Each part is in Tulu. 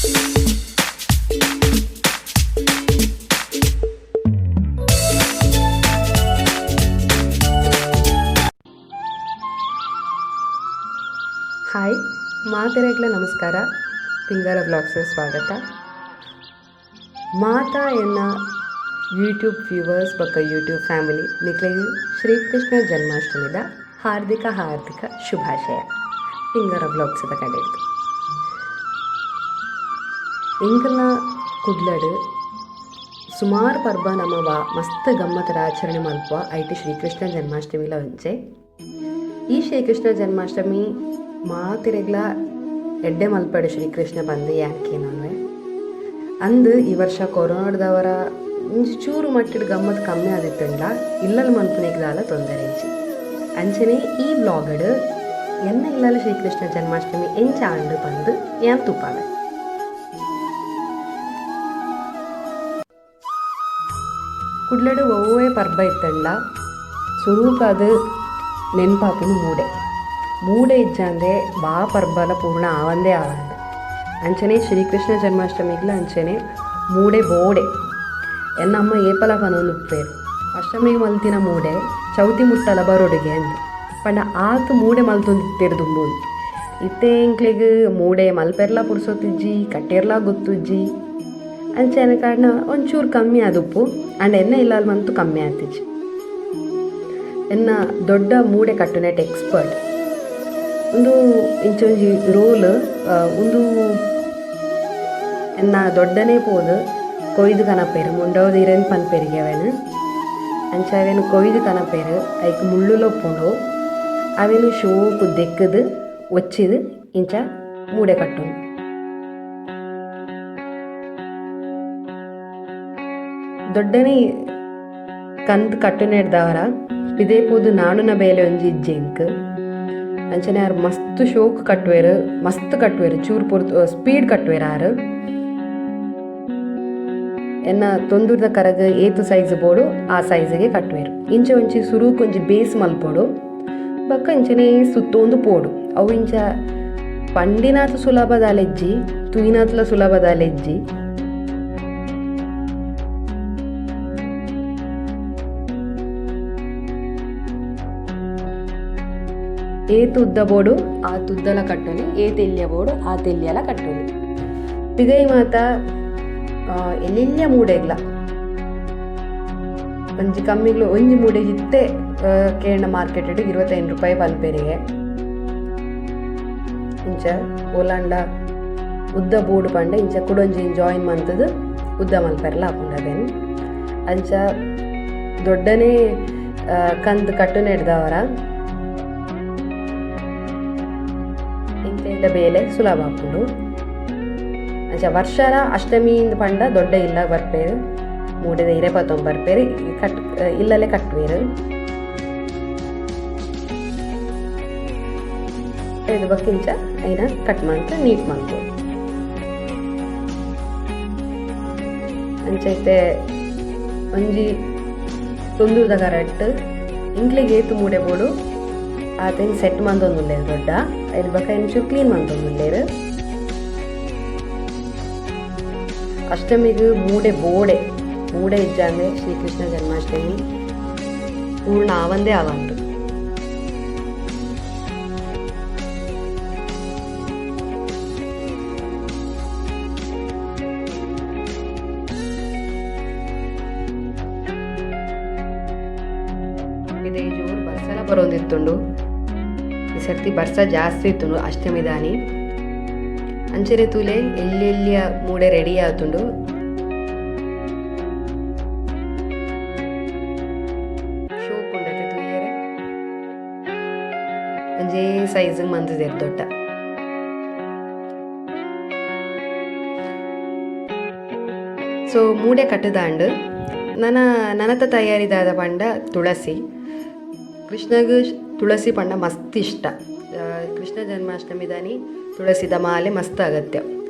ಹಾಯ್ ಮಾತೆರೆಗ್ಲ ನಮಸ್ಕಾರ. ಪಿಂಗಾರ ಬ್ಲಾಗ್ಸ್ ಸ್ವಾಗತ. ಮಾತಾ ಎನ್ನ ಯೂಟ್ಯೂಬ್ ವ್ಯೂವರ್ಸ್ ಬೊಕ್ಕ ಯೂಟ್ಯೂಬ್ ಫ್ಯಾಮಿಲಿ ನಿಕ್ಲೆಗ್ ಶ್ರೀಕೃಷ್ಣ ಜನ್ಮಾಷ್ಟಮಿದ ಹಾರ್ದಿಕ ಹಾರ್ದಿಕ ಶುಭಾಶಯ. ಪಿಂಗಾರ ಬ್ಲಾಗ್ಸ್ ಕಡೆಡ್ದ್ ಎಂಕಲ್ನ ಕುಡ್ಲಡ್ ಸುಮಾರು ಪರ್ಬ ನಮ ವಾ ಮಸ್ತ್ ಗಮ್ಮತ್ಡ್ ಆಚರಣೆ ಮಲ್ಪುವ. ಐಟ್ ಶ್ರೀಕೃಷ್ಣ ಜನ್ಮಾಷ್ಟಮಿಲ ಒಂಜೆ. ಈ ಶ್ರೀಕೃಷ್ಣ ಜನ್ಮಾಷ್ಟಮಿ ಮಾತೆರೆಗ್ಲ ಎಡ್ಡೆ ಮಲ್ಪಡ್ ಶ್ರೀಕೃಷ್ಣ ಪಂದ್ ಯಾನ್ ಕೇನೊನ್ವೆ. ಅಂದ್ ಈ ವರ್ಷ ಕೊರೋನಾಡ್ದವರ ಒಂಜಿ ಚೂರು ಮಟ್ಟಿಡ್ ಗಮ್ಮತ್ ಕಮ್ಮಿ ಆದಿತ್ತುಂಡ ಇಲ್ಲಲ್ ಮನ್ಪುನೆಗ್ ದಾಲ ತೊಂದರೆ ಇಜ್ಜಿ. ಅಂಚನೆ ಈ ವ್ಲಾಗ್ಡ್ ಎನ್ನ ಇಲ್ಲಲ್ ಶ್ರೀಕೃಷ್ಣ ಜನ್ಮಾಷ್ಟಮಿ ಎಂಚ ಆಂಡ್ ಪಂದ್ ಯಾನ್ ತೂಪಾವೆ. ಕುಡ್ಲಡ್ ಒವ್ವೇ ಪರ್ಬ ಇತ್ತ್ಂಡ ಸುರೂಕಾದ್ ನೆನ್ಪಾಪುನು ಮೂಡೆ. ಮೂಡೆ ಇಜ್ಜಾಂದೆ ವಾ ಪರ್ಬಲ ಪೂರ್ಣ ಆವಂದೇ ಆವಂದ್. ಅಂಚನೆ ಶ್ರೀಕೃಷ್ಣ ಜನ್ಮಾಷ್ಟಮಿಗ್ಲ ಅಂಚನೆ ಮೂಡೆ ಬೋಡೆ. ಎನ್ನ ಅಮ್ಮ ಏಪಲ ಪನೊಂದುಪ್ಪುವೆರ್ ಅಷ್ಟಮಿಗ್ ಮಲ್ತಿನ ಮೂಡೆ ಚೌತಿ ಮುಟ್ಟಲ ಬರೊಡುಗೆ ಅಂದ್. ಪಂಡ ಆತ್ ಮೂಡೆ ಮಲ್ತೊಂದಿತ್ತೆರ್ ದುಂಬು. ಇತ್ತೆ ಎಂಕ್ಲೆಗ್ ಮೂಡೆ ಮಲ್ಪೆರ್ಲ ಪುರ್ಸೊತ್ತಿಜ್ಜಿ, ಕಟ್ಟೆರ್ಲ ಗೊತ್ತುಜ್ಜಿ. ಅಂಚನೆ ಕಾರಣ ಒಂಚೂರು ಕಮ್ಮಿ ಆದುಪ್ಪು. ಆಂಡ ಎನ್ನ ಇಲ್ಲಲ್ ಮಂತು ಕಮ್ಮಿ ಆತಿಜಿ. ಎನ್ನ ದೊಡ್ಡ ಮೂಡೆ ಕಟ್ಟುನೆಟ್ ಎಕ್ಸ್ಪರ್ಟ್. ಉಂದು ಇಂಚ ಒಂಜಿ ರೋಲ್. ಉಂದು ಎನ್ನ ದೊಡ್ಡನೇ ಪೋದು ಕೊಯ್ದು ಕನಪೆರ್ ಮುಂಡಾವುದ ಇರೆನ್ ಪನ್ಪೆರ್ಗೆ ಅವೆನ್. ಅಂಚ ಅವೆನ್ ಕೊಯ್ದು ಕನಪೆರ್. ಐಕ್ ಮುಳ್ಳುಲ ಉಪ್ಪುಂಡು. ಅವೆನ್ ಶೋಕು ದೆಕ್ಕುದು ಒಚ್ಚಿದ್ ಇಂಚ ಮೂಡೆ ಕಟ್ಟುನು. ದೊಡ್ಡನೆ ಕಂತ್ ಕಟ್ಟುನೆಡ್ದಾವರ ಪಿದಯಿ ಪೋದು ನಾಡುನ ಬೇಲೆ ಒಂಜಿ ಇಜ್ಜಿ ಎಂಕ್. ಅಂಚನೆ ಆರ್ ಮಸ್ತ್ ಶೋಕು ಕಟ್ಟುವೆರ್, ಮಸ್ತ್ ಕಟ್ಟುವೆರ್, ಚೂರು ಪೊರ್ತು ಸ್ಪೀಡ್ ಕಟ್ಟುವೆರ್ ಆರ್. ಎನ್ನ ತೊಂದುರ್ದ ಕರಗ್ ಏತ್ ಸೈಜ್ ಬೋಡು ಆ ಸೈಜ್ಗೆ ಕಟ್ಟುವೆರ್. ಇಂಚ ಒಂಜಿ ಸುರುಕು ಒಂಜಿ ಬೇಸ್ ಮಲ್ಪೊಡು, ಬೊಕ್ಕ ಇಂಚನೆ ಸುತ್ತೊಂದು ಪೋಡು. ಅವು ಇಂಚ ಪಂಡಿನಾತ್ ಸುಲಭ ದಾಲ ಇಜ್ಜಿ, ತೂಯಿನಾತ್ಲ ಸುಲಭ ದಾಲ ಇಜ್ಜಿ. ಏತ್ ಉದ್ದ ಬೋಡು ಆತ್ ಉದ್ದಲ ಕಟ್ಟೊಲಿ, ಏತ್ ಎಲ್ಯ ಬೋಡು ಆತ್ ಎಲ್ಯಲ ಕಟ್ಟೊಲಿ. ಪಿದಯಿ ಮಾತ ಎಲ್ಲೆಲ್ಯ ಮೂಡೆಗ್ಲ ಒಂಜಿ ಕಮ್ಮಿಗ್ಲ ಒಂಜಿ ಮೂಡೆಗ್ ಇತ್ತೆ ಕೇಂಡ ಮಾರ್ಕೆಟ್ ಡ್ 25 ರೂಪಾಯಿ ಪನ್ಪೆರಿಗೆ. ಇಂಚ ಓಲಾಂಡ ಉದ್ದ ಬೋಡು ಪಂಡ ಇಂಚ ಕುಡೊಂಜಿ ಜಾಯಿನ್ ಮಂತುದು ಉದ್ದ ಮಲ್ಪೆರೆಲ ಆಪುಂಡು ಅವೆನ್. ಅಂಚ ದೊಡ್ಡನೆ ಕಂತ್ ಕಟ್ಟುನೆಡ್ದಾವರ ಎಂಕ್ಲೆದ ಬೇಲೆ ಸುಲಭ ಆಪುಂಡು. ಅಂಚ ವರ್ಷಲ ಅಷ್ಟಮಿ ಇಂದ್ ಪಂಡ ದೊಡ್ಡ ಇಲ್ಲ ಬರ್ಪೆರ್, ಮೂಡೆದ ಇರೆ ಪತೊಂದು ಬರ್ಪೆರ್, ಕಟ್ ಇಲ್ಲಲೆ ಕಟ್ಟುವೆರ್. ಐದು ಬೊಕ್ಕ ಇಂಚ ಐನ ಕಟ್ ಮಂತ್ ನೀಟ್ ಮನ್ಪೊಡು. ಅಂಚ ಇತ್ತೆ ಒಂಜಿ ತೊಂದುರ್ದ ಕರಟ್ ಎಂಕ್ಲೆಗ್ ಏತ್ ಮೂಡೆ ಬೋಡು ಆತೆನ್ ಸೆಟ್ ಮಂತೊಂದುಲ್ಲೆರ್ ದೊಡ್ಡ. ಐದು ಬೊಕ್ಕ ಐನ್ ಚೂರು ಕ್ಲೀನ್ ಮಂತೊಂದುಲ್ಲೆರ್. ಅಷ್ಟಮಿಗ್ ಮೂಡೆ ಬೋಡೆ, ಮೂಡೆ ಇಜ್ಜಾಂದೆ ಶ್ರೀಕೃಷ್ಣ ಜನ್ಮಾಷ್ಟಮಿ ಪೂರ್ಣ ಆವಂದೇ ಆವಂದ್. ಪಿದಯಿ ಜೋರು ಬರ್ಸಲ ಬರೊಂದಿತ್ತುಂಡು. ಈ ಸರ್ತಿ ಬರ್ಸ ಜಾಸ್ತಿ ಇತ್ತುಂಡು ಅಷ್ಟಮಿದಾನಿ. ಅಂಚನೆ ತೂಲೆ ಎಲ್ಯ ಎಲ್ಯ ಮೂಡೆ ರೆಡಿ ಆತುಂಡು. ಶೋಕು ಉಂಡತೆ ತೂಯೆರೆ. ಒಂಜೇ ಸೈಜ್ ಮಂತುದೆರ್ ದೊಡ್ಡ. ಸೊ ಮೂಡೆ ಕಟ್ಟುದಾಂಡ್. ನನ ನನತ ತಯಾರಿ ದಾದ ಪಂಡ ತುಳಸಿ. ಕೃಷ್ಣಗ್ ತುಳಸಿ ಪಂಡ ಮಸ್ತ್ ಇಷ್ಟ. ಕೃಷ್ಣ ಜನ್ಮಾಷ್ಟಮಿ ದಾನಿ ತುಳಸಿದ ಮಾಲೆ ಮಸ್ತ್ ಅಗತ್ಯ.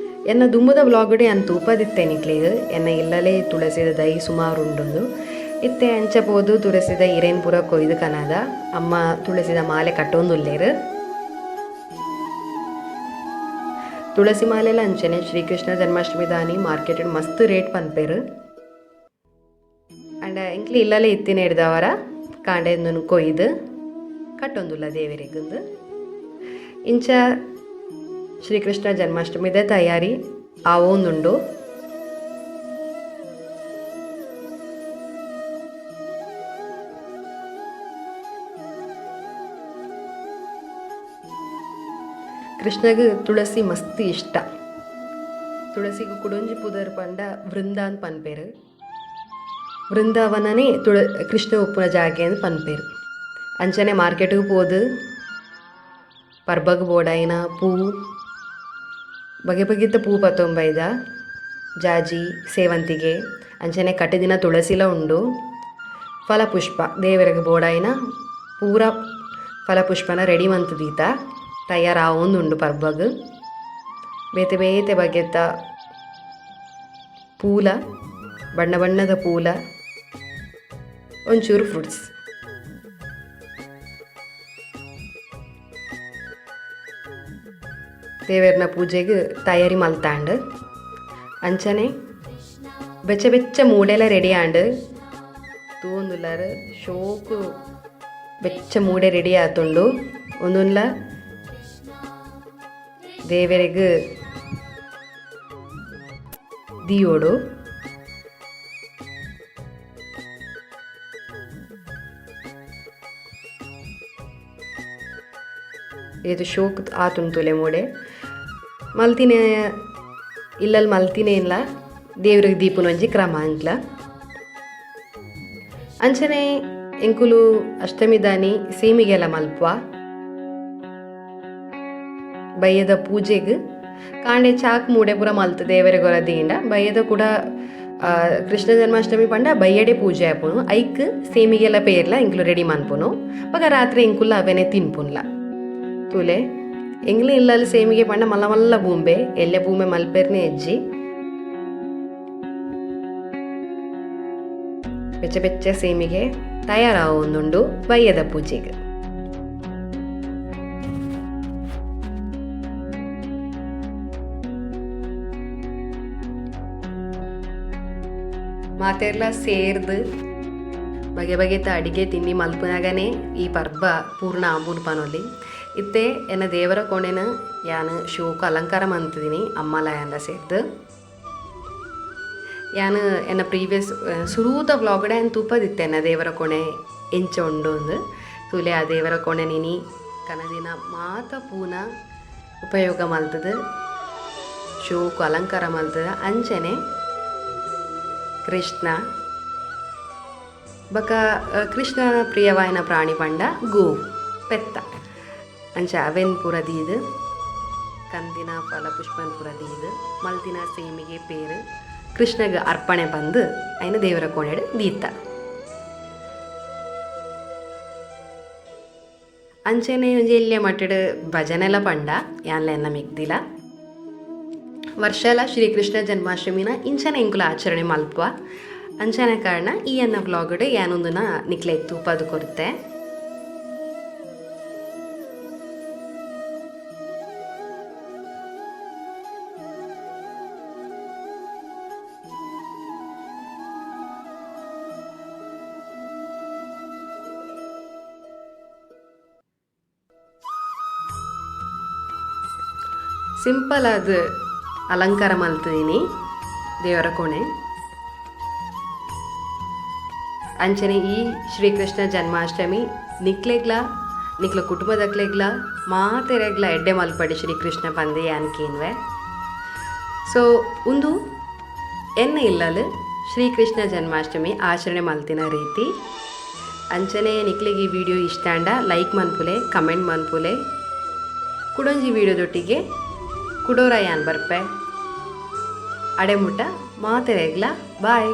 ಎನ್ನ ದುಂಬುದ ವ್ಲಾಗ್ ಯಾನ್ ತೂಪದಿತ್ತೆ ನಿಕ್ಲೆಗ್. ಎನ್ನ ಇಲ್ಲಲೇ ತುಳಸಿದ ದೈ ಸುಮಾರು ಉಂಡುಂದು. ಇತ್ತೆ ಅಂಚ ಪೋದು ತುಳಸಿದ ಇರೆನ್ ಪೂರ ಕೊಯ್ದು ಕನದ ಅಮ್ಮ ತುಳಸಿದ ಮಾಲೆ ಕಟ್ಟೊಂದುಲ್ಲೆರ್. ತುಳಸಿ ಮಾಲೆಲ ಅಂಚನೆ ಶ್ರೀಕೃಷ್ಣ ಜನ್ಮಾಷ್ಟಮಿ ದಾನಿ ಮಾರ್ಕೆಟ್ ಮಸ್ತ್ ರೇಟ್ ಪನ್ಪೆರ್. ಅಂಡ ಎಂಕ್ಲೆ ಇಲ್ಲಲೇ ಇತ್ತಿನ ಹಿಡ್ದವರ ಕಾಂಡೆ ಕೊಯ್ದು ಕಟ್ಟೊಂದುಲ್ಲ ದೇವರಿಗಂದು. ಇಂಚ ಶ್ರೀಕೃಷ್ಣ ಜನ್ಮಾಷ್ಟಮಿದ ತಯಾರಿ ಆವೊಂದುಂಡು. ಕೃಷ್ಣಗ್ ತುಳಸಿ ಮಸ್ತ್ ಇಷ್ಟ. ತುಳಸಿಗೆ ಕುಡೊಂಜಿ ಪುದರ್ ಪಂಡ ವೃಂದ ಅಂತ ಪನ್ಪೆರ್. ವೃಂದಾವನನೇ ಕೃಷ್ಣ ಉಪ್ಪುನ ಜಾಗೆ ಅಂತ ಪನ್ಪೆರ್. ಅಂಚನೆ ಮಾರ್ಕೆಟ್ಗೆ ಪೋದು ಪರ್ಬಗ್ ಬೋಡಾಯಿನ ಪೂ ಬಗೆ ಬಗೆತ ಪೂ ಪತ್ತೊಂಬೈದ, ಜಾಜಿ ಸೇವಂತಿಗೆ ಅಂಚನೆ ಕಟ್ಟಿದಿನ ತುಳಸಿಲ ಉಂಡು. ಫಲಪುಷ್ಪ ದೇವರಿಗೆ ಬೋಡಾಯಿನ ಪೂರ ಫಲಪುಷ್ಪನ ರೆಡಿ ಮಂತ್ ದೀತ ತಯಾರಾವೊಂದುಂಡು ಪರ್ಬಗ್. ಬೇತೆ ಬೇತೆ ಬಗೆತ ಪೂಲ, ಬಣ್ಣ ಬಣ್ಣದ ಪೂಲ, ಒಂಚೂರು ಫ್ರೂಟ್ಸ್. ದೇವರನ ಪೂಜೆಗೆ ತಯಾರಿ ಮಲ್ತಾಂಡ್. ಅಂಚನೆ ಬೆಚ್ಚ ಬೆಚ್ಚ ಮೂಡೆಲ ರೆಡಿ ಆಂಡ್. ತೂವೊಂದುಲ್ಲಾರ್ ಶೋಕು ಬೆಚ್ಚ ಮೂಡೆ ರೆಡಿ ಆತುಂಡು. ಒಂದೊಂದ್ಲ ದೇವರಿಗೆ ದಿಯೋಡು. ಏತು ಶೋಕ್ ಆತುಂಡು ತುಲೆ ಮೂಡೆ ಮಲ್ತಿನ ಇಲ್ಲಲ್ಲಿ ಮಲ್ತಿನೇ ಇಲ್ಲ ದೇವ್ರಿಗೆ ದೀಪನ ಒಂಜಿ ಕ್ರಮ ಅಂಕ್ಲ. ಅಂಚನೆ ಎಂಕುಲು ಅಷ್ಟಮಿ ದಾನಿ ಸೇಮಿಗೆಲ್ಲ ಮಲ್ಪುವ ಬಯ್ಯದ ಪೂಜೆಗ್. ಕಾಂಡೆ ಚಾಕ್ ಮೂಡೆ ಪೂರ ಮಲ್ತ್ ದೇವರಿಗೆ ದೀಂಡ ಬಯ್ಯದ ಕೂಡ ಕೃಷ್ಣ ಜನ್ಮಾಷ್ಟಮಿ ಪಂಡ ಬಯ್ಯಡೆ ಪೂಜೆ ಆಪುನು. ಐಕ್ ಸೇಮಿಗೆಲ್ಲ ಪೇರ್ಲ ಎಂಕ್ಲು ರೆಡಿ ಮನ್ಪುನು. ಬೊಕ ರಾತ್ರಿ ಎಂಕುಲ್ಲ ಅವೆನೆ ತಿನ್ಪುನ್ಲ. ತೂಲೆ ಎಂಗ್ಲು ಇಲ್ಲಲ್ಲಿ ಸೇಮಿಗೆ ಪಂಡ ಮಲ್ಲ ಮಲ್ಲ ಬೂಂಬೆ ಎಲ್ಲೆ ಬೂಂಬೆ ಮಲ್ಪೆರ್ನೆ ಹೆಜ್ಜಿ. ಬೆಚ್ಚ ಬೆಚ್ಚ ಸೇಮಿಗೆ ತಯಾರಾವೊಂದುಂಡು ಬಯ್ಯದ ಪೂಜೆಗೆ. ಮಾತೆರ್ಲ ಸೇರ್ದು ಬಗೆ ಬಗೆತ ಅಡಿಗೆ ತಿಂಡಿ ಮಲ್ಪುನಗನೆ ಈ ಪರ್ಬ ಪೂರ್ಣ ಆಂಬುನು ಪನೊಲಿ. ಇತ್ತೆ ಎನ್ನ ದೇವರ ಕೋಣೆನ ಯಾನ್ ಶೋಕು ಅಲಂಕಾರ ಮಂತಿದ್ದೀನಿ ಅಮ್ಮಲ ಸೇರ್ದು. ಯಾನ್ ಎನ್ನ ಪ್ರೀವಿಯಸ್ ಸುರೂತ ವ್ಲಾಗ್ಡೆ ಯಾನ್ ತೂಪದಿತ್ತೆ ಎನ್ನ ದೇವರ ಕೋಣೆ ಎಂಚ ಉಂಡು ಅಂದ್. ತೂಲೆ ಆ ದೇವರ ಕೋಣೆ ನಿನಿ ಕನದಿನ ಮಾತ ಪೂನ ಉಪಯೋಗ ಮಲ್ತದು ಶೋಕು ಅಲಂಕಾರ ಮಲ್ತದ. ಅಂಚನೆ ಕೃಷ್ಣ ಬೊಕ ಕೃಷ್ಣನ ಪ್ರಿಯವಾಯಿನ ಪ್ರಾಣಿ ಪಂಡ ಗೋವು ಪೆತ್ತ. ಅಂಚ ಅವೆನ್ ಪೂರ ದೀದ್ ಕಂದಿನ ಫಲ ಪುಷ್ಪನ್ ಪೂರ ದೀದ್ ಮಲ್ತಿನ ಸೇಮಿಗೆ ಪೇರು ಕೃಷ್ಣಗ್ ಅರ್ಪಣೆ ಬಂದು ಐನ ದೇವರ ಕೋಣೆಡ್ ದೀತ. ಅಂಚನೆ ಒಂಜಿ ಎಲ್ಯ ಮಟ್ಟಡ್ ಭಜನೆಲ ಪಂಡ ಯಾನ್ಲ ಎನ್ನ ಮೆಗ್ದಿಲ. ವರ್ಷಲ ಶ್ರೀಕೃಷ್ಣ ಜನ್ಮಾಷ್ಟಮಿನ ಇಂಚನೆ ಎಂಕುಲು ಆಚರಣೆ ಮಲ್ಪುವ. ಅಂಚನೆ ಕಾರಣ ಈ ಎನ್ನ ವ್ಲಾಗ್ಡ್ ಯಾನೊಂದುನ ನಿಕ್ಲೆಗ್ ತೂಪದ್ ಕೊರ್ತೆ. ಸಿಂಪಲ್ ಆದ್ ಅಲಂಕಾರ ಮಲ್ತಿದ್ದೀನಿ ದೇವರ ಕೋಣೆ. ಅಂಚನೆ ಈ ಶ್ರೀಕೃಷ್ಣ ಜನ್ಮಾಷ್ಟಮಿ ನಿಕ್ಲೆಗ್ಲ ನಿಕ್ಲ ಕುಟುಂಬದಕ್ಲೆಗ್ಲ ಮಾತೆರೆಗ್ಲ ಎಡ್ಡೆ ಮಲ್ಪಡಿ ಶ್ರೀಕೃಷ್ಣ ಪಂದೆ ಯಾನ್ ಕೇನ್ವೆ. ಸೊ ಉಂದು ಎನ್ನ ಇಲ್ಲಲ್ ಶ್ರೀಕೃಷ್ಣ ಜನ್ಮಾಷ್ಟಮಿ ಆಚರಣೆ ಮಲ್ತಿನ ರೀತಿ. ಅಂಚನೆ ನಿಕ್ಲೆಗ್ ಈ ವಿಡಿಯೋ ಇಷ್ಟ ಆಂಡ ಲೈಕ್ ಮನ್ಪುಲೆ, ಕಮೆಂಟ್ ಮನ್ಪುಲೆ. ಕುಡೊಂಜಿ ವಿಡಿಯೋದೊಟ್ಟಿಗೆ ಕುಡೋರ ಯಾನ್ ಬರ್ಪೆ. ಅಡೆಮುಟ್ಟ ಮಾತೆರೆಗ್ಲ ಬಾಯ್.